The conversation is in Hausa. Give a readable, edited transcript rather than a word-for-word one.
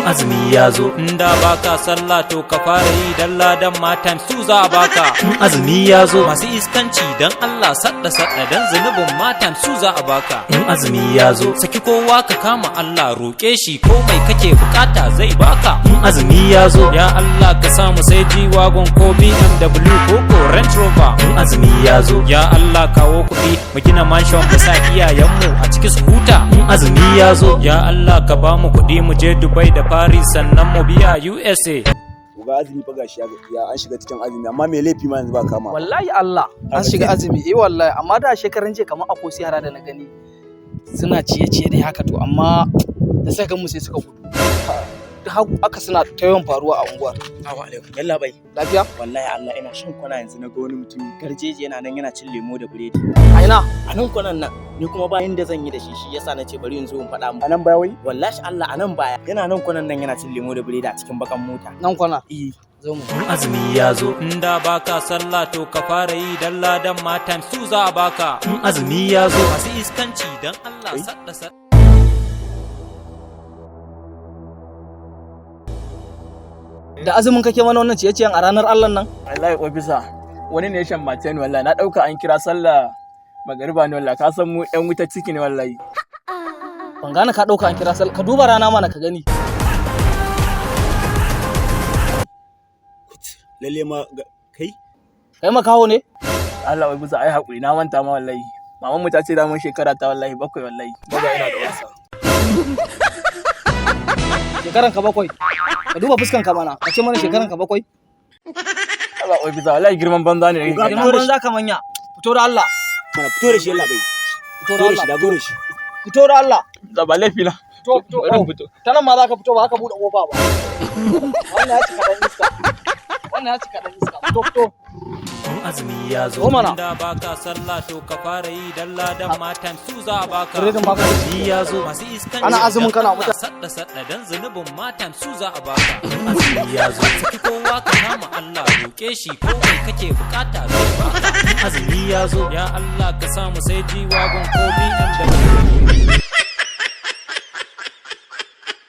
Azumi ya zo. In da baka sallah, to ka fara yi, dan ladan matan su za a baka. In azumi ya zo. Masu iskanci, dan Allah sadda sadda, dan zunubin matan su za a baka. In azumi ya zo. Saki kowa ka kama Allah, roƙe shi, komai kake bukata zai baka. In azumi ya zo. Ya Allah, ka samu sai G-Wagon ko BMW ko ko Range Rover. In azumi ya zo. Ya Allah, kawo kuɗi mu gina mansion, mu sa iyayenmu a ciki su huta. In azumi ya zo. Ya Allah, ka ba mu kuɗi mu je Dubai da Paris, sannan mu biya USA. Ga azumi fa, gashi ya an shiga cikin azumi, amma me laifi ma yanzu ba kama. Wallahi Allah, an shiga azumi, eh wallahi. Amma da shekaran jiya kamar akwai wasu yara da na gani suna ciye-ciye dai haka, to amma da suka gan mu sai suka gudu. Da hagu aka suna ta yawan faruwa a unguwar. Assalamu alaikum. Yallabai. Lafiya? Wallahi Allah, ina shan kwana yanzu na ga wani mutum garjeji yana nan yana cin lemo da biredi. A ina? A nan kwanan nan. Ni kuma ba inda zan yi da shi, shi yasa na ce bari in zo in faɗa mu. A nan baya wai? Wallahi Allah, a nan baya. Yana nan kwanan nan yana cin lemo da biredi a cikin bakan mota. Nan kwana? Eh. Zo mu. In azumi ya zo. In da baka sallah, to ka fara yi, dan ladan matan su za a baka. In azumi ya zo. Masu iskanci, dan Allah sadda sadda. Da azumin kake mana wannan ciye-ciyen a ranar Allah nan? Wallahi ofisa, wani ne ya shammace ni wallahi, na ɗauka an kira sallah magariba ne wallahi, ka san mu ɗan wuta ciki ne wallahi. Ban gane ka ɗauka an kira sallah. Ka duba rana mana ka gani. Lalle ma kai. Kai makaho ne? Allah ofisa, ai hakuri, na manta ma wallahi. Maman mu ta ce da mun shekara ta wallahi 7 wallahi. Baga ina da wasa. Shekaran ka 7. Ka duba fuskan ka mana. Ka ce mana shekaran ka 7. Allah ofisa, wallahi girman banza ne. Ga Girman banza ka manya. Fito da Allah. Mana fito da shi, yallabai. Fito da Fito da shi, Allah. dago da shi. Fito da Allah. Da ba laifi na. Fito, fito. Bari in fito. Ta nan ma za ka fito, ba ka buɗe ƙofa ba. Wannan ya cika ɗan iska. Wannan ya cika ɗan iska. Fito, fito. In azumi ya zo. Zo mana. In da baka sallah, to ka fara yi, dan ladan matan su za a baka. Biredin ba ka ci. Azumi ya zo. Masu iskanci, Ana azumin dan kana Allah sadda sadda, dan zunubin matan su za a baka. In azumi ya zo. Saki kowa ka kama Allah, roƙe shi, komai kake bukata zai baka. In azumi ya zo. Ya Allah, ka samu sai G-Wagon ko BMW.